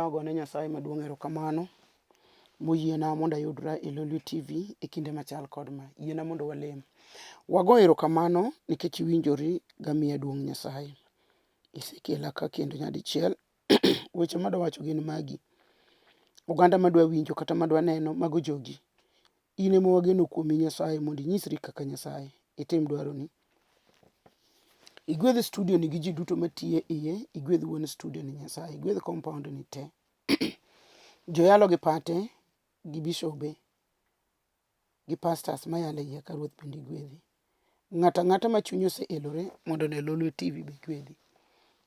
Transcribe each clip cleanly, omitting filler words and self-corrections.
Chunya ogone Nyasaye maduong' erokamano moyiena mondo ayudra e Lolwe TV e kinde machal kod ma. Yiena mondo walem. Wago erokamano nikech iwinjori gamiya duong' Nyasaye. Isekela ka kendo nyadichiel. Weche madwa wacho gin magi. Oganda madwa winjo kata madwa neno mago jogi. In ema wageno kuomi Nyasaye mondo inyisri kaka Nyasaye, itim dwaroni. Igwedh studio ni gi ji duto matiyo e iye, igwedh wuon studio ni Nyasaye, igwedh compound ni te. Joyalo gi pate, gi bishobe, gi pastors mayalo e iye ka Ruoth bende igwedhi. Ng'ato ang'ata ma chunye oseelore mondo one Lolwe TV be igwedhi.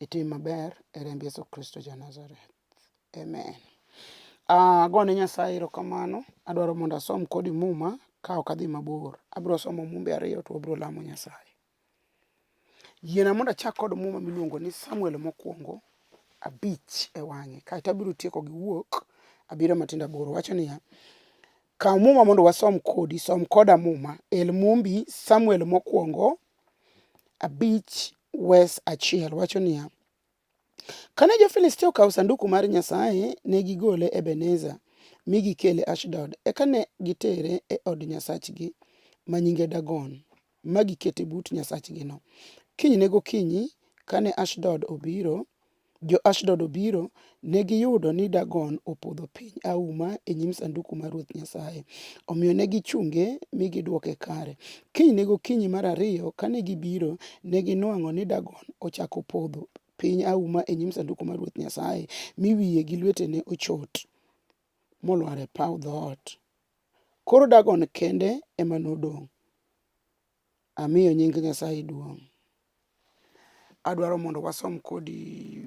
Itim maber e remb Yesu Kristo ja Nazareth. Amen. Agone Nyasaye erokamano. Adwaro mondo asom kodi muma ka ok adhi mabor. Abiro somo mumbe ariyo to wabiro lamo Nyasaye. Yiena mondo achak kod muma miluongo ni Samuel mokwongo abich e wang'e kaeto abiro tieko gi wuok abiriyo matindo aboro. Wacho niya, kaw muma mondo wasom kodi, som koda muma. El mumbi Samuel mokwongo abich wes achiel wacho niya, Kane jo-Filistia okawo Sanduku mar Nyasaye, ne gigole Ebeneza mi gikele Ashdod. Eka ne gitere e od nyasachgi ma nyinge Dagon, ma gikete but nyasachgino. Kinyne gokinyi, kane Ashdod obiro, jo-Ashdod obiro, ne giyudo ni Dagon opodho piny auma e nyim Sanduku mar Ruoth Nyasaye. Omiyo ne gichunge mi gidwoke kare. Kinyne gokinyi mar ariyo kane gibiro, ne ginwang'o ni Dagon ochako podho piny auma e nyim Sanduku mar Ruoth Nyasaye, mi wiye gi lwetene ochot, molwar e paw dhoot. Koro Dagon kende ema nodong'. Amiyo nying Nyasaye duong'. Adwaro mondo wasom kodi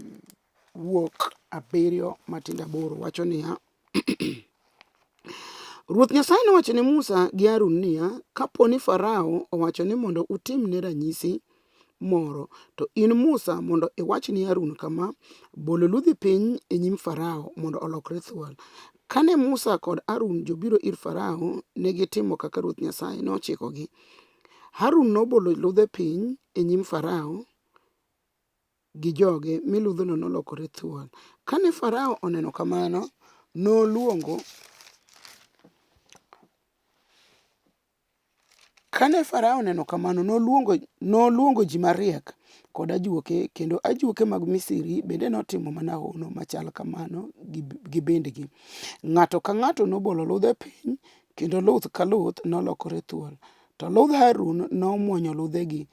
wuok abiriyo matindo aboro wacho niya Ruoth Nyasaye nowacho ne Musa gi Harun niya, Kapo ni Farao owacho ni mondo utimne ranyisi moro, to in Musa mondo iwach ni Harun kama, 'Bol ludhi piny e nyim Farao mondo olokre thuol. Kane Musa kod Harun jobiro ir Farao, ne gitimo kaka Ruoth Nyasaye nochikogi. Harun nobolo ludhe piny e nyim Farao gi joge, mi ludhno nolokore thuol. Kane Farao oneno kamano, noluongo Kane Farao oneno kamano, noluongo, noluongo ji mariek kod ajuoke, kendo ajuoke mag Misri bende notimo mana hono machal kamano gi, gi bendgi. Ng'ato ka ng'ato nobolo ludhe piny, kendo luth ka luth nolokore thuol. To ludh Harun nomwonyo ludhegi.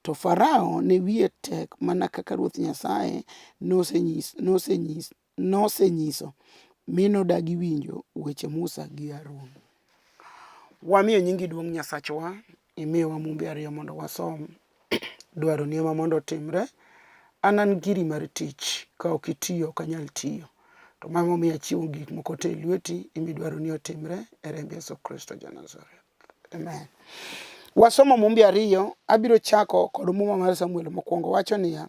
To Farao ne wiye tek mana kaka Ruoth Nyasaye nosenyis, nosenyis, nosenyiso, mi nodagi winjo weche Musa gi Harun. Wamiyo nyingi duong' Nyasachwa, imiyowa mumbe ariyo mondo wasom. Dwaroni ema mondo otimre. An an giri mar tich, ka ok itiyo ok anyal tiyo. To mano emomiyo achiwo gik moko te e lweti, imi dwaroni otimre e remb Yesu Kristo ja Nazareth. Amen. Wasomo mumbe ariyo, abiro chako kod muma mar Samuel mokwongo wacho niya,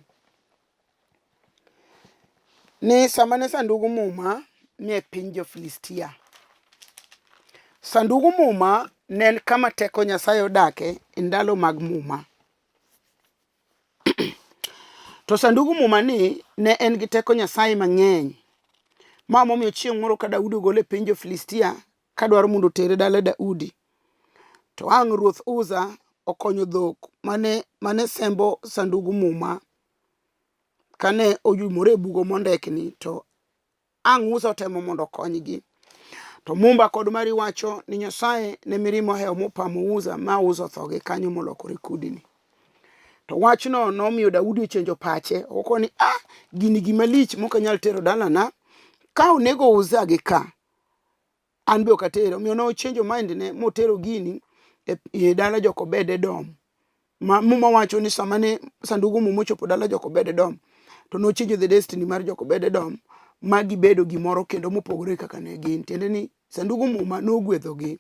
Ni sama ne Sandug Muma nie piny jo-Filistia. Sandug Muma ne en kama teko Nyasaye odake e ndalo mag Muma. To Sandug Muma ni ne en gi teko Nyasaye mang'eny. Ma momiyo chieng' moro ka Daudi ogole e piny jo-Filistia kadwaro mondo otere dala Daudi, to ang' ruoth Uza okonyo dhok mane, mane sembo Sandug Muma Kane oyumore e bugo mondekni to ang' Musa otemo mondo okonygi. To Mumba kod Mari wacho ni Nyasaye ne mirima ohewo mopamo Uza ma Uza otho gi kanyo molokore kudni. To wachno nomiyo Daudi ochenjo pache oko ni ah, gini gima lich mok anyal tero dalana ka onego Uza gi ka an be ok atere. Omiyo nochenjo mind ne motero gini e, e dala jok Obed Edom. Ma Muma wacho ni sama ne sandugu muma ochopo dala jok Obed Edom to nochenjo the destiny mar jok Obed Edom ma gibedo gimoro kendo mopogore kaka ne gin. Tiende ni sandugu muma nogwedhogi.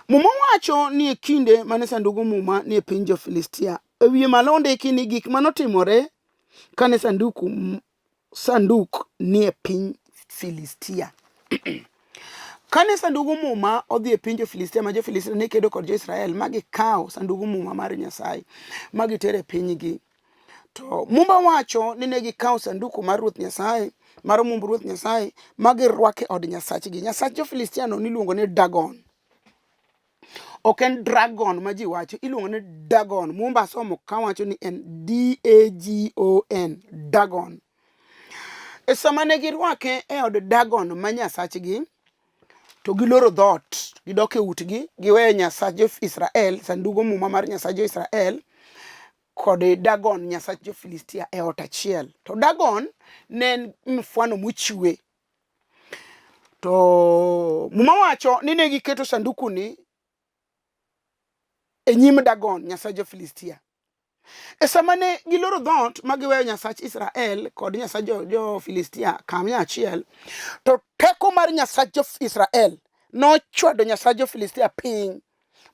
Muma wacho ni e kinde mane sandugu muma ni e piny jo-Filistia, e wiye malo ondiki ni gik manotimore kane sanduku sanduk nie piny Filistia. Kane sandugu muma odhi e piny jo-Filistia ma jo-Filistia ne kedo kod jo-Israel ma gikawo sandugu muma mar Nyasaye ma gitero e pinygi. To muma wacho ni ne gikawo sanduku mar Ruoth Nyasaye mar mumb Ruoth Nyasaye ma girwake e od nyasachgi. Nyasach jo-Filistia no niluongo ni Dagon. Ok en dragon ma ji wacho, iluongo ni Dagon. Mumba asomo kawacho ni en D-A-G-O-N, Dagon. E sama ne girwake e od Dagon ma nyasachgi, to giloro dhoot, gidok e utgi, giweyo Nyasach jo-Israel, sandugo muma mar Nyasach jo-Israel kod Dagon Nyasach jo-Filistia e ot achiel. To Dagon ne en mfwano mochwe. To muma wacho ni ne giketo sandukuni e nyim Dagon Nyasach jo-Filistia. E sama ne giloro dhoot ma giweyo Nyasach Israel kod Nyasach jo-Filistia kamnya achiel, to teko mar Nyasach jo-Israel nochwado Nyasach jo-Filistia piny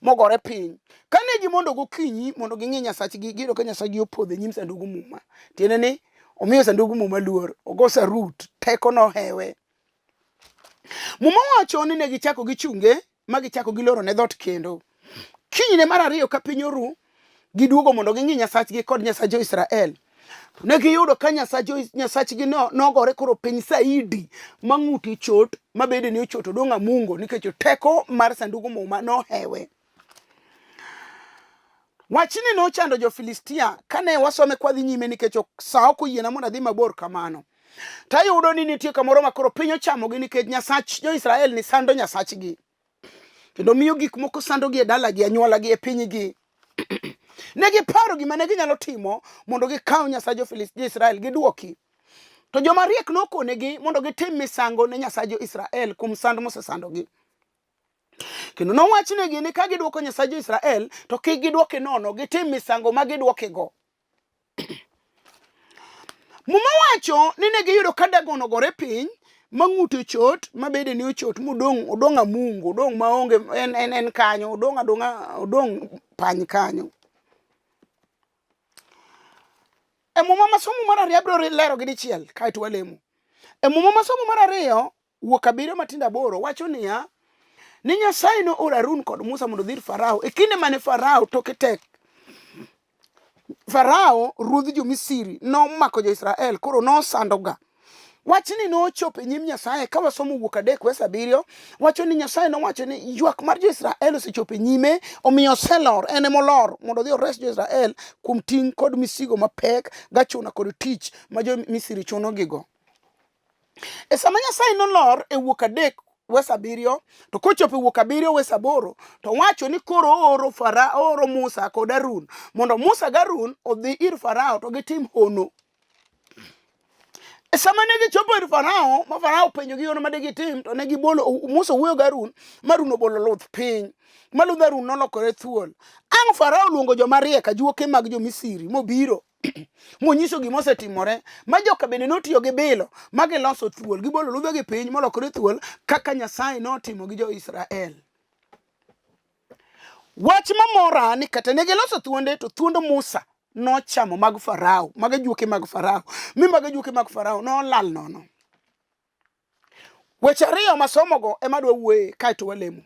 mogore piny. Kane gimondo gokinyi mondo ging'i Nyasachgi, giyudo ka Nyasachgi opodho e nyim Sandug Muma. Tiende ni omiyo Sandug Muma luor, ogo sarut, teko nohewe. Muma wacho ni ne gichako gichunge ma gichako giloro ne dhoot kendo. Kinyne mar ariyo ka piny oru, giduogo mondo ging'i Nyasachgi kod Nyasach jo-Israel. Ne giyudo ka Nyasachgi no nogore koro piny saidi ma ng'ute chot, ma bedene ochot odong' amungo nikech teko mar Sandug Muma nohewe. Wachni nochando jo-Filistia kane wasome kwadhi nyime nikech sa ok oyiena mondo adhi mabor kamano. Tayudo ni nitie kamoro ma koro piny ochamogi nikech Nyasach jo-Israel ni sando Nyasachgi. Kendo miyo gik moko sandogi e dalagi, anyuolagi, e pinygi. Ne giparo gima ne ginyalo timo mondo gikaw Nyasach jo-Israel giduoki. To joma riek nokonegi mondo gitim misango ne Nyasach jo-Israel kuom sand mosesandogi. Kendo nowachnegi ni ka gidwoko Nyasach jo-Israel to kik gidwoke nono, gitim misango ma gidwokego. Muma wacho ni ne giyudo ka Dagon ogore piny ma ng'ute ochot ma bedene ochot modong' odong' amungo odong' maonge en, en, en kanyo odong' adong'a odong' pany kanyo. E muma ma somo mar ariyo abiro lero gi dichiel kaeto walemo. E muma ma somo mar ariyo Wuok abiriyo matindo aboro wacho niya ni Nyasaye nooro Harun kod Musa mondo odhi ir Farao e kinde mane Farao toke tek. Farao ruodh jo-Misri nomako jo-Israel koro nosandoga. Wachni nochopo e nyim Nyasaye ka wasomo Wuok adek wes abiriyo wacho ni Nyasaye nowacho ni ywak mar jo-Israel osechopo e nyime omiyo oselor en emolor mondo odhi ores jo-Israel kuom ting' kod misigo mapek gachuna kod tich ma jo-Misri chunogigo. E sama Nyasaye nolor e wuok adek wes abiriyo, to kochopo e wuok abiriyo wes aboro, to wacho ni koro ooro Farao, ooro Musa kod Harun mondo Musa gi Harun odhi ir Farao to gitim hono. E sama ne gichopo ir Farao, ma Farao openjogi hono ma digitim, to ne gibolo, Musa owuoyo gi Harun, ma Harun obolo luth piny, ma ludh Harun nolokore thuol. Ang' Farao oluongo joma riek, ajuoke mag jo-Misri, mobiro. Monyiso gima osetimore ma joka bende notiyo gi bilo ma giloso thuol gibolo ludhegi piny molokore thuol kaka Nyasaye notimo gi jo-Israel. Wach mamora ni kata ne giloso thuonde to thuond Musa nochamo mag Farao, mag ajuoke mag Farao, mi mag ajuoke mag Farao nolal nono. Weche ariyo masomogo ema adwa wuoye kaeto walemo.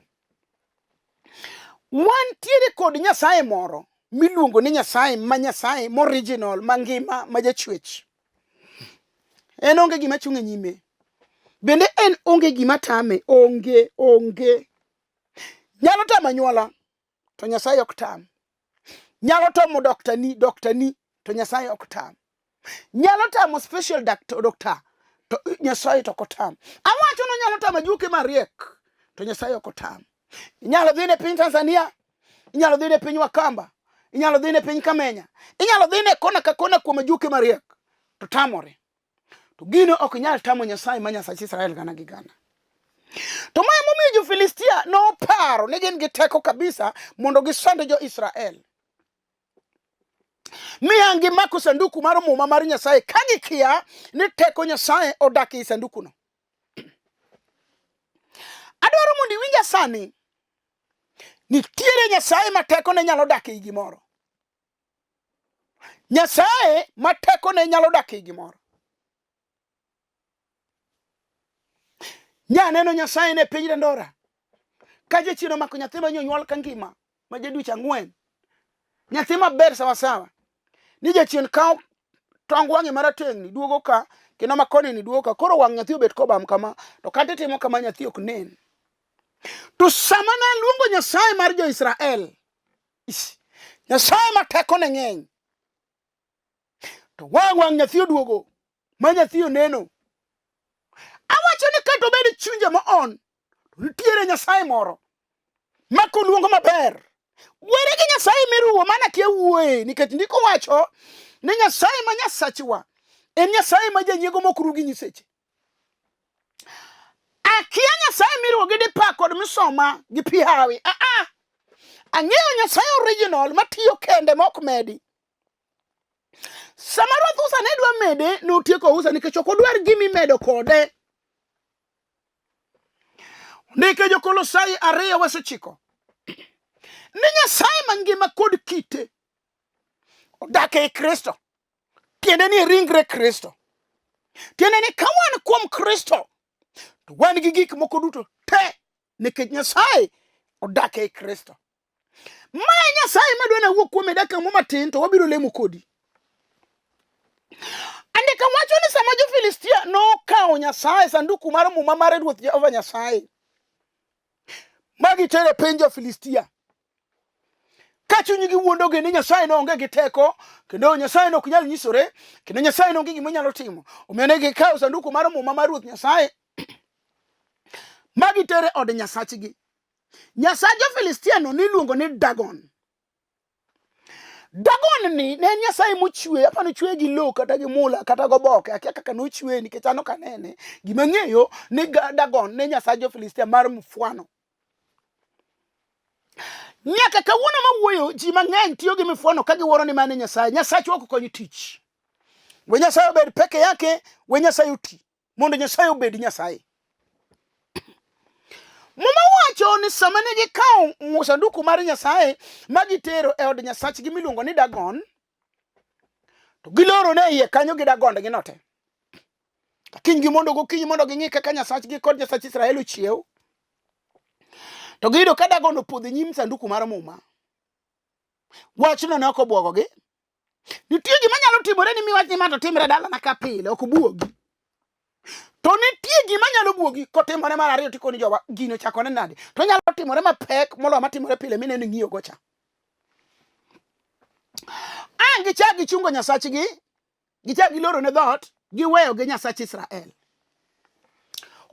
Wantiere kod Nyasaye moro miluongo ni Nyasaye ma Nyasaye moriginal mangima ma jachwech. En onge gima chung' e nyime. Bende en onge gima tame, onge, onge. Nyalo tamo anyuola, to Nyasaye ok tam. Nyalo tamo doktani, doktani, to Nyasaye ok tam. Nyalo tamo special doctor, doctor to Nyasaye to ok otam. Awacho ni nyalo tamo ajuoke mariek, to Nyasaye ok otam. Inyalo dhi ne piny Tanzania, inyalo dhi ne piny Wakamba, inyalo dhi ne piny Kamenya, inyalo dhi ne kona ka kona kuom ajuoke mariek, to tamore. To gino ok nyal tamo Nyasaye ma Nyasach Israel gana gi gana. To ma emomiyo jo-Filistia noparo ni gin gi teko kabisa mondo gisand jo-Israel. Mi ang' gimako sanduku mar muma mar Nyasaye ka gikia ni teko Nyasaye odak ei sandukuno. Adwaro mondo iwinja sani. Nitiere Nyasaye ma tekone nyalo dak ei gimoro. Nyasaye ma tekone nyalo dak ei gimoro. Nyaneno Nyasaye ne piny Dandora. Ka jachien omako nyathi ma nyonyuol ka ngima ma ja dweche ang'wen. Nyathi maber sawa sawa. Ni jachien kawo tong wang'e marateng'ni duogo ka kendo ma koni ni duogo ka. Koro wang' nyathi obet kobam kama, to kata itimo kama nyathi ok nen. To sama naluongo Nyasaye mar jo-Israel, Nyasaye ma tekone ng'eny, to wang' wang' nyathi oduogo ma nyathi oneno. Awacho ni kata obed chunje moon, to nitiere Nyasaye moro ma koluongo maber. Were gi Nyasaye miruwo mana kia wuoye, nikech ndiko wacho ni Nyasaye ma Nyasachwa en Nyasaye ma janyiego mok ru gi nyiseche. Akia Nyasaye miruwo gi dipa kod misoma gi pi hawi. Aa, ang'eyo Nyasaye original matiyo kende mok medi. Sama Ruoth Usa ne dwa mede, notieko Usa nikech ok odwar gima imedo kode. Ndike Jo-Kolosai 2 wes 9 ni Nyasaye mangima kod kite odak ei Kristo, tiende ni ringre Kristo, tiende ni ka wan kuom Kristo to wan gi gik moko duto te nikech Nyasaye odak ei Kristo. Ma e Nyasaye madwa nawuo kuome dakika moro matin to wabiro lemo kodi. Andika wacho ni sama jo-Filistia nokawo Nyasaye, sanduku mar muma mar Ruoth Jehova Nyasaye, ma gitero e piny jo-Filistia, ka chunygi wuondogi ni Nyasaye ne onge gi teko, kendo Nyasaye ne ok nyal nyisore, kendo Nyasaye ne onge gima onyalo timo. Omiyo ne gikawo sanduku mar muma mar Ruoth Nyasaye ma gitero e od Nyasachgi. Nyasach jo-Filistia no niluongo ni Dagon. Dagon ni ne en nyasaye mochwe, apa nochwe gi lowo kata gi mula kata goboke, akia kaka nochwe nikech an ok anene. Gima ang'eyo ni Dagon ne nyasach jo-Filistia mar mfwano. Nyaka kawuono mawuoyo, ji mang'eny tiyo gi mifwano ka giwuoro ni mano e Nyasaye. Nyasachwa ok kony tich. We Nyasaye obed peke yake, we Nyasaye oti. Mondo Nyasaye obed Nyasaye. Muma wacho ni sama ne gikawo sanduku mar Nyasaye ma gitero e od nyasachgi miluongo ni Dagon, to giloro ne iye kanyo gi Dagon gi note. Kiny gi mondo gokinyi mondo ging'i kaka nyasachgi kod nyasach Israel ochiew. To giyudo ka Dagon opodho e nyim sanduku mar Muma. Wachno ne ok obwogogi. Nitie gima nyalo timore ni miwach ni ma to timre dalana ka pile, ok buogi. To nitie gima nyalo buogi kotimore mar ariyo tikoni jowa gino chakone nade. To nyalo timore mapek moloyo matimore pile mineno ing'iyo go cha. Ang' gichak gichungo nyasachgi, gichak giloro ne dhoot, giweyo gi Nyasach Israel.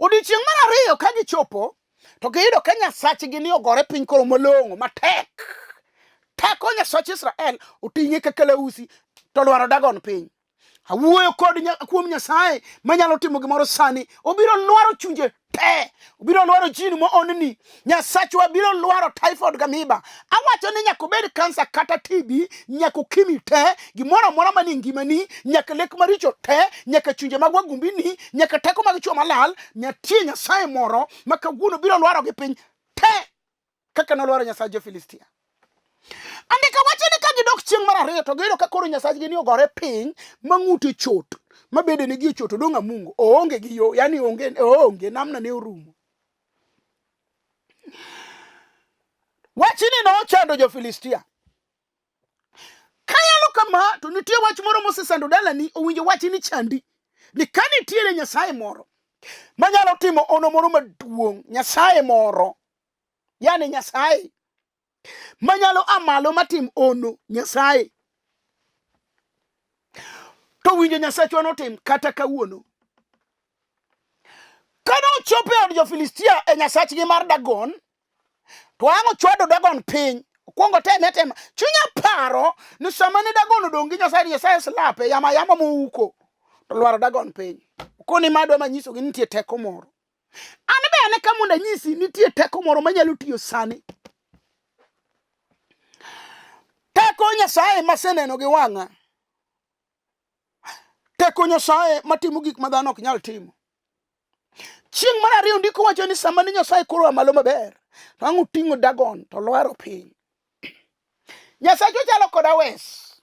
Odiechieng' mar ariyo ka gichopo, to giyudo ka Nyasachgi ni ogore piny koro malong'o matek. Teko Nyasach Israel oting'e ka kalausi to lwaro Dagon piny. Awuoyo kod kuom Nyasaye manyalo timo gimoro sani. Obiro lwaro chunje te. Obiro lwaro jin moonni. Nyasachwa biro lwaro typhoid gamiba. Awacho ni nyaka obed kansa kata TB, nyaka ukimi te, gimoro amora manie ngimani, nyaka lek maricho te, nyaka chunje mag wagumbini, nyaka teko mag chwo malal, nitie Nyasaye moro ma kawuono biro lwaro gi piny te kaka nolwaro Nyasach jo-Filistia. Andika wacho ni ka gidok chieng' mar ariyo to giyudo ka koro Nyasachgi ni ogore piny ma ng'ute chot, ma bedene gi ochot odong' amungo, oonge gi yo, yani onge, oonge, namna ne orumo. Wachni nochando jo-Filistia. Kayalo kama to nitie wach moro mosesando dalani, owinjo wachni chandi. Ni ka nitiere Nyasaye moro manyalo timo ono moro maduong', Nyasaye moro, yani Nyasaye manyalo a malo matim ono, Nyasaye. To winjo Nyasachwa notim kata kawuono. Kane ochopo e od jo-Filistia e nyasachgi mar Dagon, to ang' ochwado Dagon piny. Okwongo teme atema. Chunya paro ni sama ne Dagon odong' gi Nyasaye, Nyasaye slape yamo ayama mouko to lwaro Dagon piny. Okoni ma adwa manyisogi ni nitie teko moro. An be ane ka mondo anyisi nitie teko moro manyalo tiyo sani. Teko Nyasaye maseneno gi wang'a. Teko Nyasaye matimo gik ma dhano ok nyal timo. Chieng' mar ariyo ndiko wacho ni sama ne Nyasaye koro a malo maber, to ang' oting'o Dagon to lwaro piny. Nyasaye ochalo kod awes.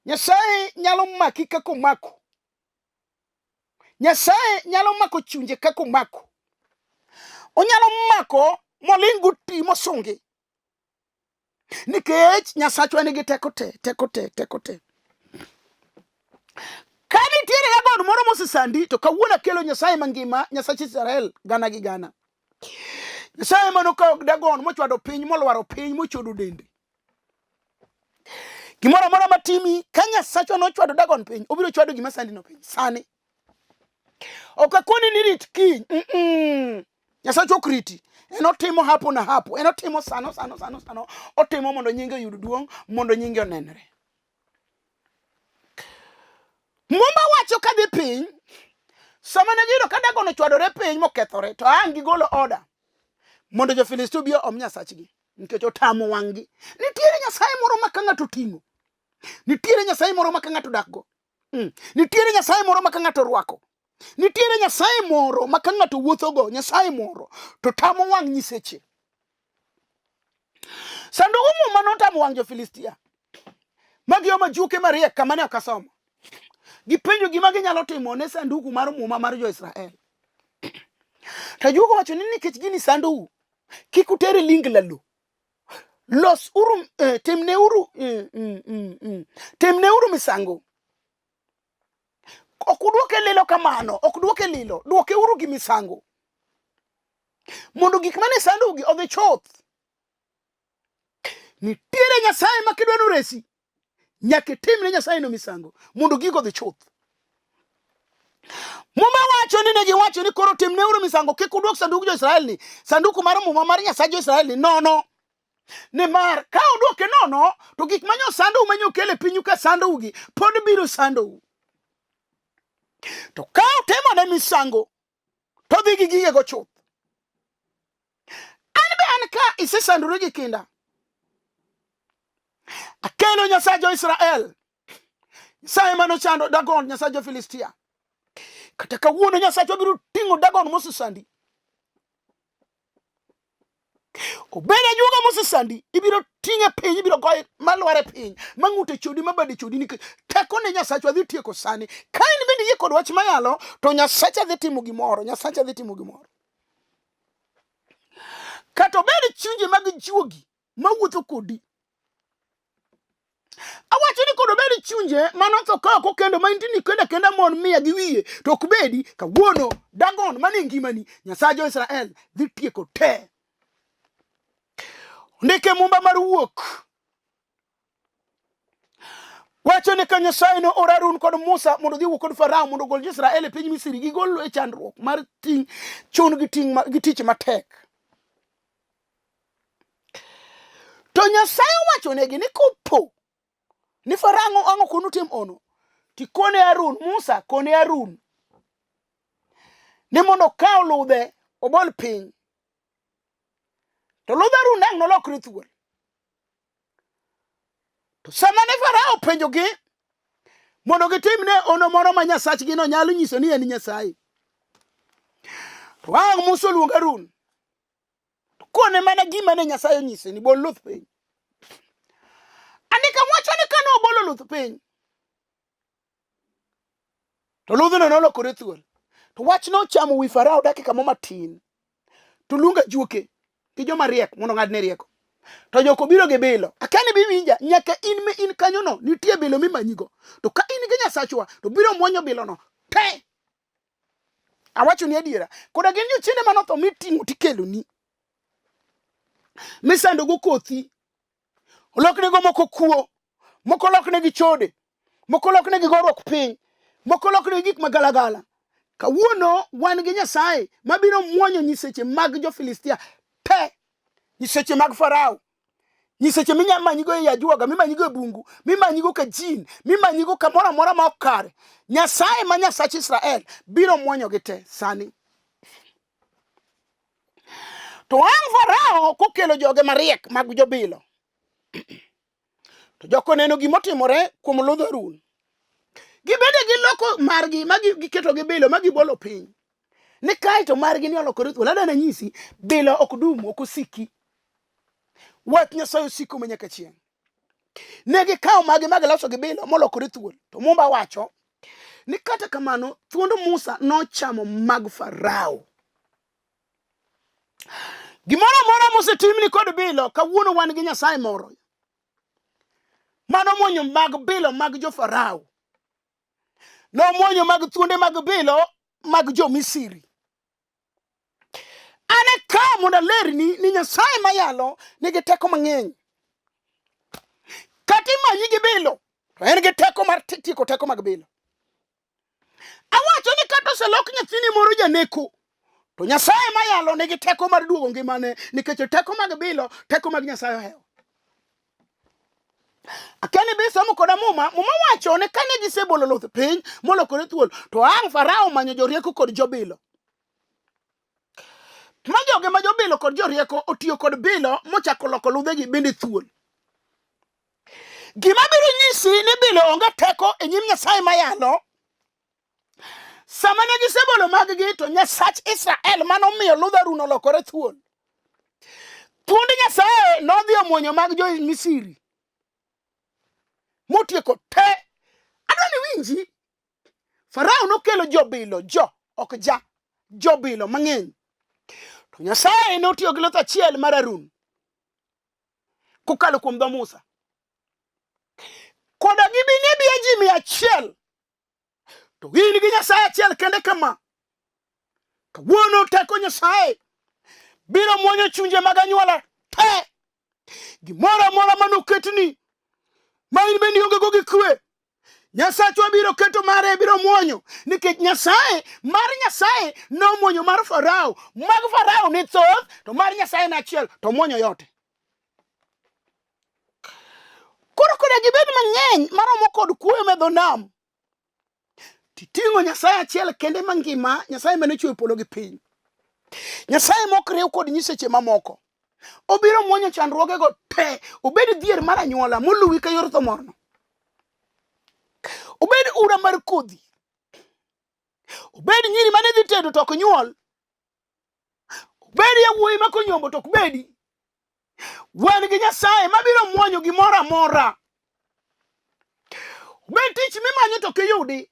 Nyasaye nyalo maki kaka omako. Nyasaye nyalo mako chunje kaka omako. Onyalo mako moling' go ti mosungi. Nikech Nyasachwa nigi teko te, teko te, teko te. Ka nitiere Dagon moro mosesandi, to kawuono akelo Nyasaye mangima, Nyasach Israel gana gi gana. Nyasaye manokawo Dagon mochwado piny, molwaro piny, mochodo dende. Gimoro amora matimi, ka Nyasachwa nochwado Dagon piny, obiro chwado gima sandino piny sani. Ok akoni ni rit kiny. Nyasachwa ok riti. En otimo hapo na hapo. En otimo sano sano sano sano. Otimo mondo nyinge oyud duong', mondo nyinge onenre. Muma wacho kadhi piny, sama ne giyudo ka Dagon ochwadore piny mokethore, to ang' gigolo oda mondo jo-Filistia obi oom nyasachgi nikech otamo wang'gi. Nitiere nyasaye moro ma ka ng'ato oting'o, nitiere nyasaye moro ma ka ng'ato dakgo, Nitiere nyasaye moro ma ka ng'ato orwako, nitiere nyasaye moro ma ka ng'ato wuothogo, nyasaye moro to tamo wang' nyiseche. Sandugu muma notamo wang' jo-Filistia ma giomo ajuoke mariek kama ne ok asomo. Gipenjo gima ginyalo timo ne sanduku mar muma mar jo-Israel. To ajuoga owacho ni nikech gini sandou, kik utere lingla lo. Los uru, timneuru, timneuru misango. Ok udwoke lilo kamano, ok dwoke lilo, dwoke uru gi misango. Mondo gik mane sandougi odhi chuth. Nitiere Nyasaye ma kidwa noresi, nyaka itim ne Nyasaye no misango mondo gigo odhi chuth. Muma wacho ni ne giwacho ni koro timneuru misango, kik udwok sanduk jo-Israel ni, sanduku mar muma mar Nyasaye jo-Israel ni nono. Nimar ka udwoke nono, to gik manyo sandou manyo kele pinyu ka sandougi pod biro sandou. To ka utimo ne misango, to dhi gi gigego chuth. An be an ka isesandori gi kinda. Akelo Nyasaye jo-Israel. Nyasaye mane ochando Dagon, Nyasaye jo-Filistia. Kata kawuono Nyasachwa biro ting'o Dagon mosesandi. Obed ajuoga mosesandi, ibiro ting'e piny, ibiro goye malwar e piny, mang'ute chodi, mabade chodi, nikech teko ne Nyasachwa dhi tieko sani. Ka in bende iyie kod wach mayalo, to Nyasacha dhi timo gimoro, Nyasacha dhi timo gimoro. Kata obed chunje mag juogi mawuotho kodi, awacho ni kod obed chunje manotho ka ok okendo ma intini kenda kenda mon mia gi wiye to ok bedi kawuono Dagon mane ngimani Nyasaye jo-Israel dhi tieko te. Ndike mumba mar wuok wacho ni ka Nyasaye no oro Harun kod Musa mondo odhi wuo kod Farao mondo ogol jo-Israel e piny Misri gigol e chandruok mar ting' chun gi ting' gi tich matek. To Nyasaye owachonegi ni kopo ni Farao ang' ok unutim ono, tikone Harun, Musa kone Harun ni mondo okaw ludhe obol piny. To ludh Harun ang' nolokre thuol. To sama ne Farao openjogi mondo gitim ne ono moro ma Nyasachgi no nyalo nyiso ni en Nyasaye. To ang' Musa oluongo Harun kone mana gima ne Nyasaye onyise ni bol luth piny. Andika wacho ni kane obolo luth piny, to ludhno nolokore thuol. To wach nochamo wi Farao dakika mo matin. To luongo ajuoke gi joma riek mondo ong'adne rieko. To joko biro gi bilo. Akia ni biwinja, nyaka in me in kanyono nitie bilo mimanyigo. To ka in gi Nyasachwa, to biro mwonyo bilono te. Awacho ni adiera. Koda gin jochiende manotho miting'o tikeloni. Misandogo kothi. Oloknego moko kuo. Moko oloknegi chode. Moko oloknegi goruok piny. Moko oloknegi gik magalagala. Kawuono wan gi Nyasaye mabiro mwonyo nyiseche mag jo-Filistia te. Nyiseche mag Farao. Nyiseche mimanyigo ei ajuoga, mimanyigo e bungu, mimanyigo ka jin, mimanyigo kamoro amora ma ok kare. Nyasaye ma Nyasach Israel biro mwonyogi te sani. To ang' Farao kokelo joge mariek mag jobilo. To joko neno gima otimore kuom ludh Harun. Gibede giloko margi ma giketo gi bilo ma gibolo piny. Ni kae to margi ni olokore thuol. Adwa nanyisi, bilo ok dum, ok osiki. Wach Nyasaye osiko ma nyaka chieng'. Ne gikawo magi ma giloso gi bilo molokore thuol. To Mumba wacho ni kata kamano thuond Musa nochamo mag Farao. Gimoro amora mosetimni kod bilo, kawuono wan gi Nyasaye moro mano mwonyo mag bilo mag jo Farao. Nomuonyo mag thuonde mag bilo mag jo-Misri. An e ka mondo alerni ni Nyasaye mayalo nigi teko mang'eny. Kata imanyi gi bilo, to en gi teko mar tieko teko mag bilo. Awacho ni kata oselok nyathini moro janeko, to Nyasaye mayalo nigi teko mar duogo ngimane nikech teko mag bilo, teko mag Nyasaye ohewo. Akia ni be isomo koda Muma? Muma wacho ni kane gisebolo luth piny molokore thuol, to ang' Farao omanyo jorieko kod jobilo. Ma joge ma jobilo kod jorieko otiyo kod bilo mochako loko ludhegi bende thuol. Gima biro nyisi ni bilo onge teko e nyim Nyasaye mayalo, sama ne gisebolo maggi to Nyasach Israel manomiyo ludh Harun olokore thuol. Thuond Nyasaye nodhi omuonyo mag jo-Misri motieko te. Adwa ni winji, Farao nokelo jobilo, jo ok ja, jobilo mang'eny. To Nyasaye notiyo gi luth achiel mar Harun kokalo kuom dho Musa. Koda gibi ne biya ji 100 to in gi Nyasaye achiel kende kama. Kawuono teko Nyasaye biro muonyo chunje mag anyuola te. Gimoro amora manoketni ma in bende ionge go gi kwe, Nyasachwa biro keto mare biro muonyo nikech Nyasaye mar Nyasaye nomuonyo mar Farao. Mag Farao ne thoth to mar Nyasaye ne achiel to muonyo yote. Koro koda gibed mang'eny maromo kod kuoyo me dho nam, titing'o Nyasaye achiel kende mangima, Nyasaye mane ochweyo polo gi piny, Nyasaye mok riw kod nyiseche mamoko. Obiro muonyo chandruogego te, obed dhier mar anyuola moluwi ka yor tho morno, obed ura mar kodhi, obed nyiri mane dhi tedo to ok nyuol, obed yawuoyi ma konyombo to ok bedi. Wan gi Nyasaye mabiro muonyo gimoro amora. Obed tich mimanyo to ok iyudi,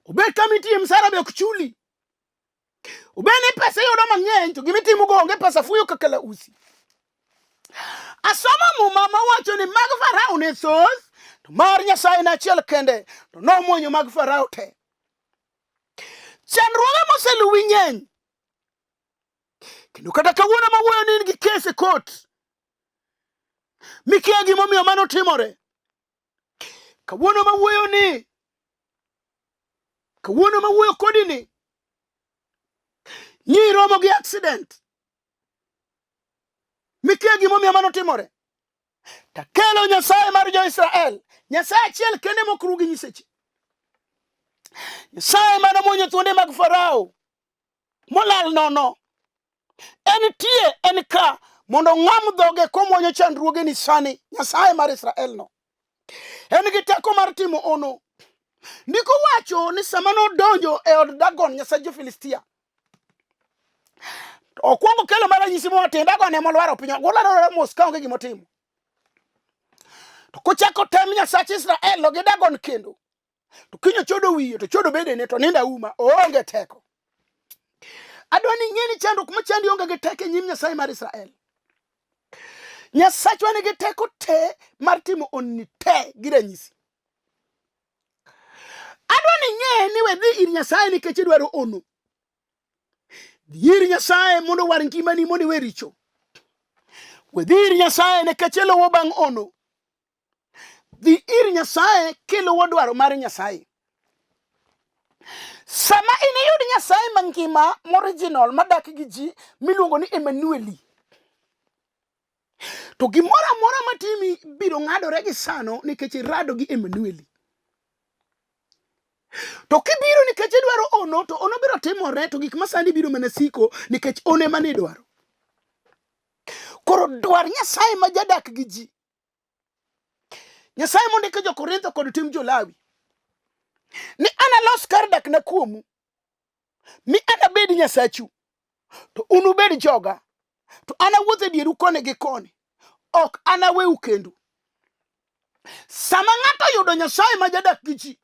obed kama itiye msara be ok chuli, obed ni pesa iyudo mang'eny to gima itimogo onge pesa fuyo kaka lausi. Asomo muma mawacho ni mag Farao ne thoth to mar Nyasaye ne achiel kende to nomuonyo mag Farao te. Chandruoge moseluwi ng'eny kendo kata kawuono mawuoyo ni in gi kes e kot mikia gimomiyo mano timore. Kawuono mawuoyo ni, kawuono mawuoyo kodi ni, nyi romo gi accident mikia gimomiyo mano timore. Takelo Nyasaye mar jo-Israel, Nyasaye achiel kende mok ru gi nyiseche. Nyasaye mane omuonyo thuonde mag Farao molal nono. En tie, en ka mondo ong'am dhoge komuonyo chandruogeni sani. Nyasaye mar Israel no en gi teko mar timo ono. Ndiko wacho ni sama nodonjo e od Dagon, nyasach jo-Filistia, okwongo kelo mar ranyisi mowatin Dagon ema olwaro piny, olwaro mos ka onge gimotimo. To kochako tem Nyasach Israel gi Dagon kendo, to kiny ochodo wiye to chodo bedene to nindo auma, oonge teko. Adwa ni ing'e ni chandruok machandi onge gi teko e nyim Nyasaye mar Israel. Nyasachwa nigi teko te mar timo onni te gi ranyisi. Adwa ni ing'e ni we dhi ir Nyasaye nikech idwaro ono. Dhi ir Nyasaye mondo owar ngimani mondo iwe richo. We dhi ir Nyasaye nikech iluwo bang' ono. Dhi ir Nyasaye kiluwo dwaro mar Nyasaye. Sama iniyud Nyasaye mangima moriginal madak gi ji miluongo ni Emmanueli, to gimoro amora matimi biro ng'adore gi sano nikech irado gi Emmanueli. To kibiro nikech idwaro ono, to ono biro timore, to gik masandi biro mana siko nikech ono ema nidwaro. Koro dwar Nyasaye ma jadak gi ji. Nyasaye mondiko jo-Korintho kod tim jo-Lawi ni analos kar dakna kuomu, mi anabed Nyasachu, to unubed joga, to anawuoth e dieru koni gi koni, ok anaweu kendu. Sama ng'ato oyudo Nyasaye ma jadak gi ji,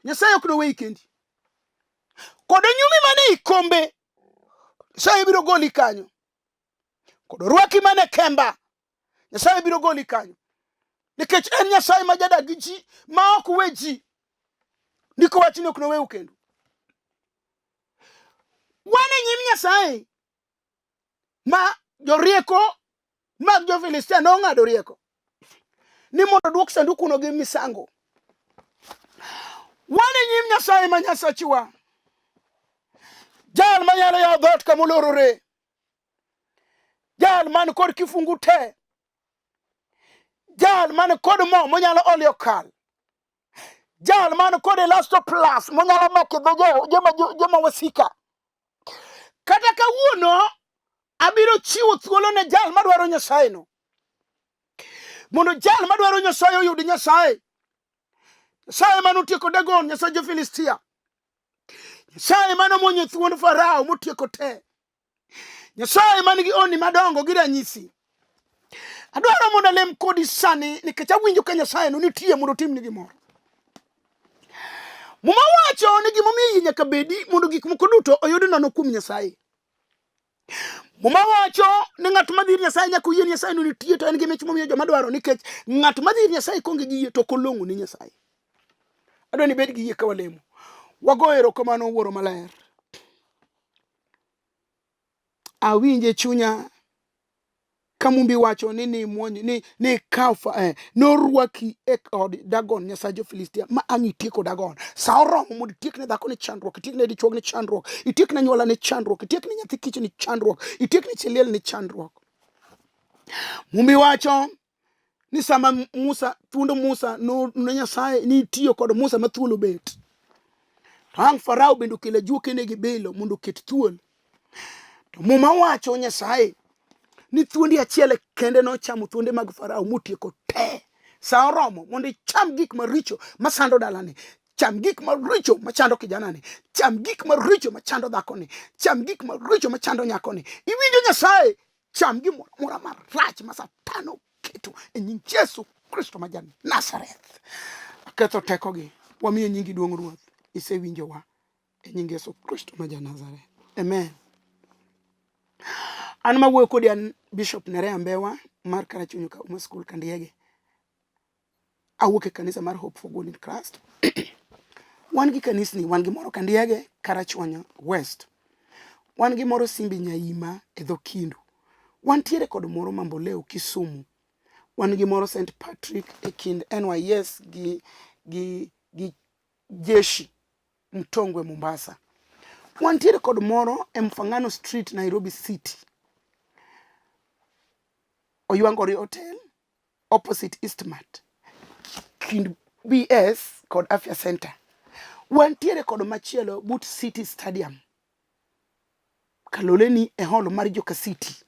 Nyasaye ok noweyi kendi. Kod onyumi mane i kombe, Nyasaye biro goli kanyo. Kod orwaki mane kemba, Nyasaye biro goli kanyo. Nikech en Nyasaye ma jadak gi ji, ma ok we ji. Ndiko wacho ni ok noweu kendu. Wan e nyim Nyasaye ma jorieko mag jo-Filistia nong'ado rieko ni mondo duok sandukuno gi misango. Wan e nyim Nyasaye ma Nyasachwa, jal manyalo yawo dhoot kama olorore, jal man kod kifungu te, jal man kod mo monyalo olo e okal, jal man kod elastoplast monyalo mako e dho joma wasika. Kata kawuono abiro chiwo thuolo ne jal madwaro Nyasaye no. Mondo jal madwaro Nyasaye oyud Nyasaye. Nyasaye mane otieko Dagon, Nyasaye jo-Filistia. Nyasaye mane omuonyo thuond Farao motieko te. Nyasaye man gi onni madongo gi ranyisi. Adwaro mondo alem kodi sani nikech awinjo ka Nyasaye no nitie mondo otimni gimoro. Muma wacho ni gimomiyo yie nyaka bedi mondo gik moko duto oyud nono kuom Nyasaye. Muma wacho ni ng'at madhi ir Nyasaye nyaka oyie ni Nyasaye no nitie to en gi mich momiyo joma dwaro nikech ng'at madhi ir Nyasaye konge gi yie to ok olong'o ni Nyasaye. Adwa ni ibed gi yie ka walemo. Wago erokamano Wuoro Maler. Awinje chunya ka Mumbi wacho ni nimwony ni ni kaw norwaki e od Dagon nyasach jo-Filistia ma ang' itieko Dagon. Sa oromo mondo itiek ne dhako ni chandruok, itiek ne dichuog ni chandruok, itiek ne anyuola ni chandruok, itiek ne nyathi kich ni chandruok, itiek ne chi liel ni chandruok. Mumbi wacho ni sama Musa thuond Musa no, no Nyasaye nitiyo kod Musa ma thuol obet. To ang' Farao bende okelo ajuokene gi bilo mondo oket thuol. To Muma wacho Nyasaye ni thuondi achiel kende nochamo thuonde mag Farao motieko te. Sa oromo mondo icham gik maricho masando dalani. Cham gik maricho machando kijanani. Cham gik maricho machando dhakoni. Cham gik maricho machando nyakoni. Iwinjo Nyasaye Cham gimoro amora marach ma Satan oketo e nying Yesu Kristo ma ja Nazareth. Aketho tekogi. Wamiyo nyingi duong' Ruoth. Isewinjowa e nying Yesu Kristo ma ja Nazareth. Amen. An mawuoyo kodi an Bishop Nerea Mbewa mar Karachuonyo Kauma School Kandiege. Awuok e kanisa mar Hope for God in Christ. Wan gi kanisni, wan gi moro Kandiege, Karachuonyo West. Wan gi moro Simbi Nyaima e dho Kindu. Wantiere kod moro Mamboleo Kisumu. Wan gi moro St Patrick e kind NYS gi Jeshi Mtongwe Mombasa. Wantiere kod moro e Mfangano Street Nairobi City. Oywangori Hotel opposite Eastmart kind BS kod Afya Center. Wantiere kod machielo but City Stadium Kaloleni e hall mar Joka City.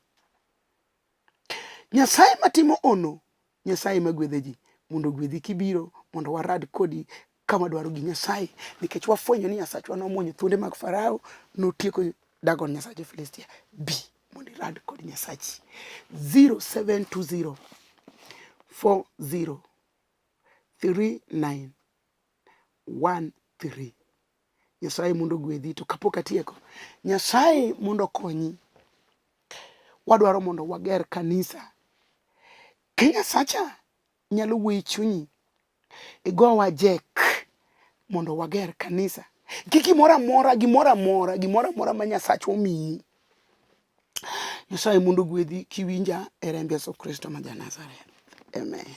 Nyasaye matimo ono, Nyasaye magwedho ji mondo ogwedhi kibiro mondo warad kodi ka wadwaro gi Nyasaye nikech wafwenyo ni Nyasachwa nomuonyo thuonde mag Farao notieko Dagon Nyasach jo-Filistia. Bi mondo irad kod Nyasachi. 0720 40 39 13. Nyasaye mondo ogwedhi. To kapok atieko, Nyasaye mondo okonyi. Wadwaro mondo wager kanisa. Ka Nyasacha nyalo wuoyi chunyi, igowa jek mondo wager kanisa gi gimoro amora, gimoro amora, gimoro amora ma Nyasachwa omiyi. Nyasaye mondo ogwedhi kiwinja e remb Yesu Kristo ma ja Nazareth. Amen.